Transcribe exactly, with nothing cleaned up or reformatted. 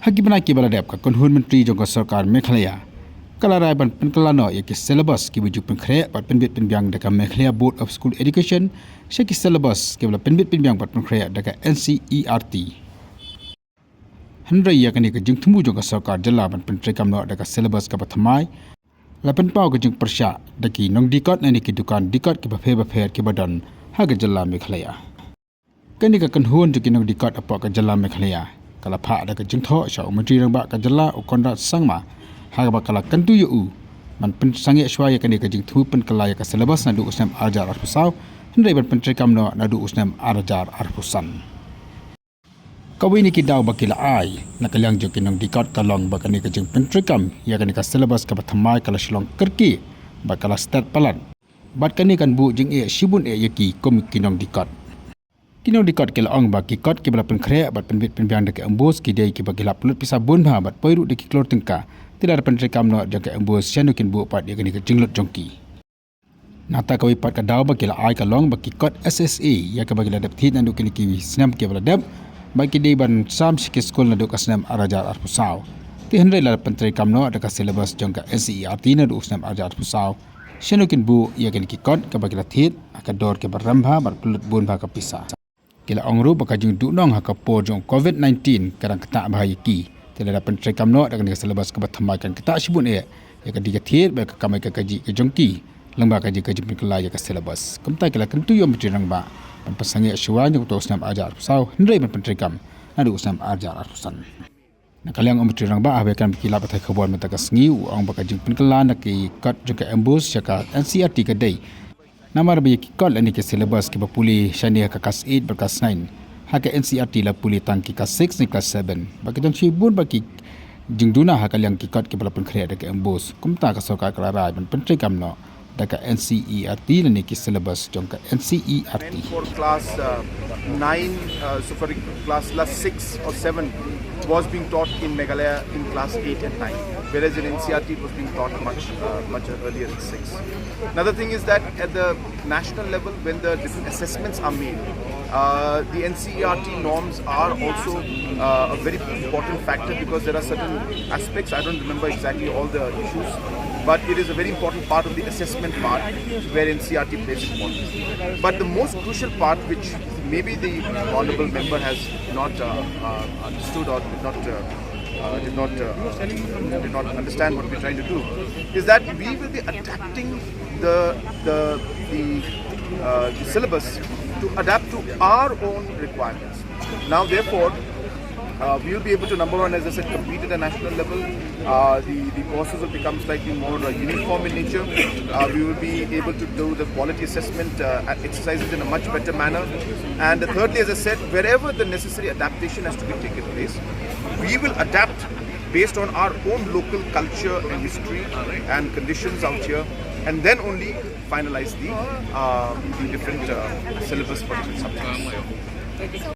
Ha ki bnai kiba la dep, ka kynhun myntri jong ka sorkar Meghalaya ka la rai ban pynkylla noh ïa ki syllabus kiba ju pynkhreh bad pynbit pynbiang da ka Meghalaya Board of School Education sha ki syllabus kiba la pynbit pynbiang bad pynkhreh da ka N C E R T. Hynrei ïa kane ka jingthmu jong ka sorkar jylla ban pyntreikam noh da ka syllabus kaba thymmai la pynpaw ka jingpyrshah da ki nongdikot ne ki dukan dikot kiba pher bapher kiba don ha ka jylla Meghalaya. Kane ka kynhun jong ki nongdikot hapoh ka jylla Meghalaya ka la phah da ka jingthoh sha u Myntri Rangbah ka jylla, u Conrad Sangma, ha kaba ka la kyntu ïa u ban pynsangeh shuwa ïa kane ka jingthmu pynkylla ïa ka syllabus naduh u snem ar hajar arphew saw, hynrei ban pyntreikam noh naduh u snem ar hajar arphew san. Kawei na ki daw ba ki la ai na ka liang jong ki nongdikot ka long ba kane ka jingpyntreikam ïa kane ka syllabus kaba thymmai ka la shu long kyrkieh bad ka la stet palat, bad kane kan buh jingeh shibun eh ïa ki kum ki nongdikot. Ki nongdikot ki la ong ba ki kot kiba la pynkhreh bad pynbit pynbiang da ka MBOSE ki dei kiba ki la pynlut pisa bun bha bad poi ruh da ki klur tyngka. Te lada pyntreikam noh jong ka MBOSE, shano kin buh pat ïa kane ka jinglut jong ki? Nangta kawei pat ka daw ba ki la ai ka long ba ki kot S S A ïa kaba ki la dep thied naduh kine ki snem kiba la dep, ba ki dei ban sam sha ki skul naduh ka snem ar hajar arphew saw. Te hynrei lada pyntreikam noh da ka syllabus jong ka N C E R T naduh u snem ar hajar arphew saw, shano kin buh ïa kine ki kot kaba ki la thied ha ka dor kaba rem bha bad pynlut bun bha ka pisa? Ki la ong ruh ba ka jingduhnong ha ka por jong Covid nineteen ka dang ktah bha ïa ki. Te lada pyntreikam noh da kane ka syllabus kaba thymmai kan ktah shibun eh ïa ka dei ka thied bad ka kamai ka kajih ka jong ki lyngba ka jingkajih pynkylla ïa ka syllabus. Kumta ki la kyntu ïa u Myntri Rangbah ban pynsangeh shuwa ïa uto u snem ar hajar arphew saw, hynrei ban pyntreikam naduh u snem ar hajar arphew san. Na ka liang u Myntri Rangbah, haba ïakren bad ki lad pathai khubor mynta ka sngi, u ong ba ka jingpynkylla na ki kot jong ka MBOSE sha ka N C E R T ka dei namar ba ïa ki kot lane ki syllabus kiba pule shane ha ka class eight bad class nine, ha ka N C E R T la pule tang ki class six ne class seven. Ba ki don shibun bad ki jingduna ha ka liang ki kot kiba la pynkhreh da ka MBOSE. Kumta ka sorkar ka la rai ban pyntreikam noh da ka N C E R T lane ki syllabus jong ka N C E R T. And for class uh, nine, uh, so for class, class six or seven was being taught in Meghalaya in class eight and nine, whereas in N C E R T it was being taught much, uh, much earlier in six. Another thing is that at the national level, when the different assessments are made, uh, the N C E R T norms are also uh, a very important factor because there are certain aspects, I don't remember exactly all the issues, but it is a very important part of the assessment part where N C E R T plays important. But the most crucial part, which maybe the honorable member has not uh, uh, understood or did not uh, uh, did not uh, did not understand what we're trying to do, is that we will be adapting the the the, uh, the syllabus to adapt to our own requirements. Now, therefore, uh, we will be able to, number one, as I said, compete at a national level. Uh, the, the courses will become slightly more uh, uniform in nature. Uh, we will be able to do the quality assessment uh, exercises in a much better manner. And thirdly, as I said, wherever the necessary adaptation has to be taken place, we will adapt based on our own local culture and history and conditions out here, and then only finalize the, uh, the different uh, syllabus for different subjects.